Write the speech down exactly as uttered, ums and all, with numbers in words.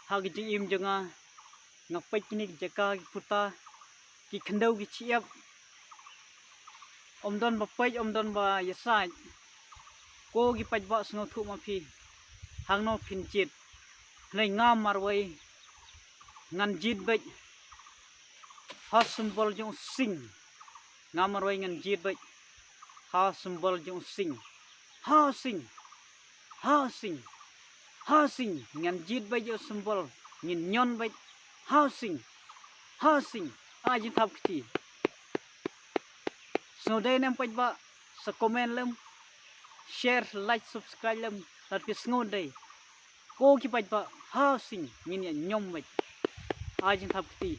Ha ki jingim jong nga, nga peit kine ki jaka ki puta, ki khyndew ki chiep. Ym don ba peit, ym don ba ïasaid. Ko ki paidbah sngewthuh ma phi. Hangno phin jied. Hynrei nga marwei ngan jied beit ha symbol jong u sing. Nga marwei ngan jied beit ha symbol jong u sing. Ha sing. Ha sing. Ha sing. Ngan jied beit ïa u symbol. Ngin ñion beit. Ha sing. Ha sing. Ai jingthap kti. Sngewdei ne em paidbah, sa comment lem, share, like, subscribe lem, lada phi sngewdei. Ko ki paidbah, ha sing, ngin ïa ñion beit. Ai jingthap kti.